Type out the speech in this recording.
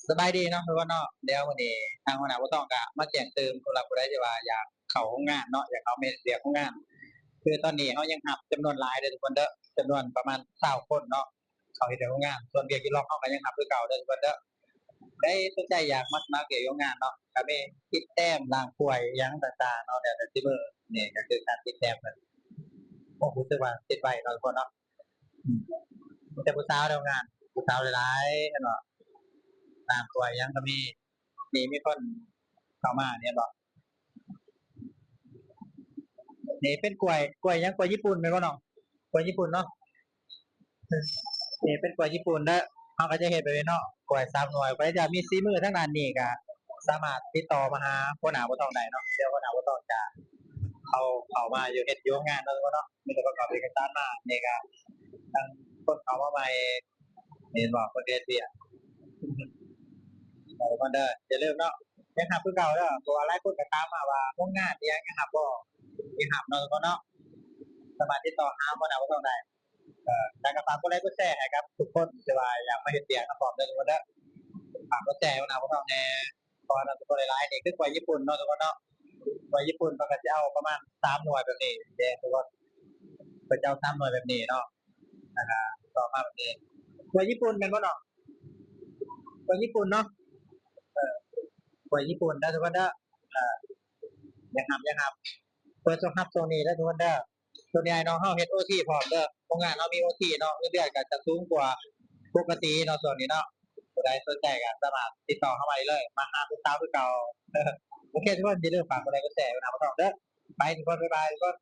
ສະບາຍດີເນາະທຸກຄົນເນາະ. ດຽວມື້ນີ້ທາງຫົວໜ້າບໍ່ຕ້ອງກະມາແຈ້ງຕື່ມ ສຳລັບຜູ້ໃດທີ່ວ່າຢາກເຂົ້າໂຮງງານເນາະ, ຢາກເຂົ້າມາເຮັດວຽກໂຮງງານ. ຄືຕອນນີ້ເຮົາຍັງຮັບຈຳນວນຫຼາຍເດີທຸກຄົນເດີ, ຈຳນວນປະມານຊາວຄົນເນາະ ເຂົ້າເຮັດວຽກໂຮງງານ. ສ່ວນວຽກຢູ່ລັອກເຮົາກະຍັງຮັບຄືເກົ່າເດີທຸກຄົນເດີ. ໃຜສົນໃຈຢາກມາສະໝັກວຽກໂຮງງານເນາະ ກະມີຕິດແຕ້ມລ້າງຖ້ວຍຫຍັງຕ່າງໆເນາະ, ແລ້ວແຕ່ສີມື. ນີ້ກະຄືການຕິດແຕ້ມເພິ່ນ. ໂອ້ ຮູ້ສຶກວ່າຕິດໄວເນາະທຸກຄົນເນາະ. ອືມ ມີແຕ່ຜູ້ສາວໃນໂຮງງານ, ຜູ້ສາວຫຼາຍໆ ເຫັນບໍ່? ລ້າງຖ້ວຍຫຍັງກະມີ. ນີ້ມີຄົນເຂົ້າມານີ້ ເຫັນບໍ່? ນີ້ເປັນກ້ວຍ, ກ້ວຍຫຍັງ? ກ້ວຍຍີ່ປຸ່ນແມ່ນບໍ່ນ້ອງ? ກ້ວຍຍີ່ປຸ່ນເນາະ. ນີ້ເປັນກ້ວຍຍີ່ປຸ່ນເດີ. ເຮົາກະຈະເຮັດແບບນີ້ເນາະ, ກ້ວຍສາມໜ່ວຍ. ໃຜຢາກມີສີມືທາງດ້ານນີ້ກະສາມາດຕິດຕໍ່ມາຫາຫົວໜ້າບໍ່ຕ້ອງໄດ້ເນາະ. ດຽວຫົວໜ້າບໍ່ຕ້ອງຈະເຂົ້າ, ເຂົ້າມາຢູ່ເຮັດຢູ່ໂຮງງານເນາະທຸກຄົນເນາະ. ມີແຕ່ປະກອບເອກະສານມາ. ນີ້ກະທາງຄົນເຂົ້າມາໃໝ່ ເຫັນບໍ່? ເພິ່ນເຮັດວຽກ. ເອີ ທຸກຄົນເດີ ຢ່າລືມເນາະ, ຍັງຮັບຄືເກົ່າເດີ. ເພາະວ່າຫຼາຍຄົນກະຖາມມາວ່າໂຮງງານອີ່ຫຍັງຍັງຮັບບໍ່? ຍັງຮັບເນາະທຸກຄົນເນາະ. ສາມາດຕິດຕໍ່ຫາຫົວໜ້າບໍ່ຕ້ອງໄດ້. ເອີ ແລ້ວກະຝາກກົດໄລກົດແຊໃຫ້ກັບທຸກຄົນທີ່ວ່າຢາກມາເຮັດວຽກນຳພ້ອມເດີທຸກຄົນເດີ. ຝາກກົດແຊໃຫ້ຫົວໜ້າບໍ່ຕ້ອງແດ່. ຂໍນຳທຸກຄົນຫຼາຍໆ. ນີ້ຄືກ້ວຍຍີ່ປຸ່ນເນາະທຸກຄົນເນາະ. ກ້ວຍຍີ່ປຸ່ນເພິ່ນກະຊິເອົາປະມານສາມໜ່ວຍແບບນີ້ເດ້ທຸກຄົນ. ເພິ່ນຈະເອົາສາມໜ່ວຍແບບນີ້ເນາະ, ແລ້ວກະຕໍ່ມາແບບນີ້. ກ້ວຍຍີ່ປຸ່ນແມ່ນບໍ່ນ້ອງ? ກ້ວຍຍີ່ປຸ່ນເນາະ. ເອີ ກ້ວຍຍີ່ປຸ່ນເດີທຸກຄົນເດີ. ເອີ ຢາກຮັບ, ຢາກຮັບ. ເປີດຊ່ວງຮັບຊ່ວງນີ້ເດີທຸກຄົນເດີ. ສ່ວນໃຫຍ່ນ້ອງເຮົາເຮັດໂອທີພ້ອມເດີ. ໂຮງງານເຮົາມີໂອທີເນາະ, ເງິນເດືອນກະຈະສູງກວ່າປົກກະຕິເນາະຊ່ວງນີ້ເນາະ. ຜູ້ໃດສົນໃຈກະສາມາດຕິດຕໍ່ເຮົາມາໄດ້ເລີຍ, ມາຫາຜູ້ສາວຄືເກົ່າ. ໂອເຄທຸກຄົນ, ຢ່າລືມຝາກກົດໄລກົດແຊໃຫ້ນຳບໍ່ຕ້ອງເດີ. ໄປທຸກຄົນ, ບາຍບາຍທຸກຄົນ.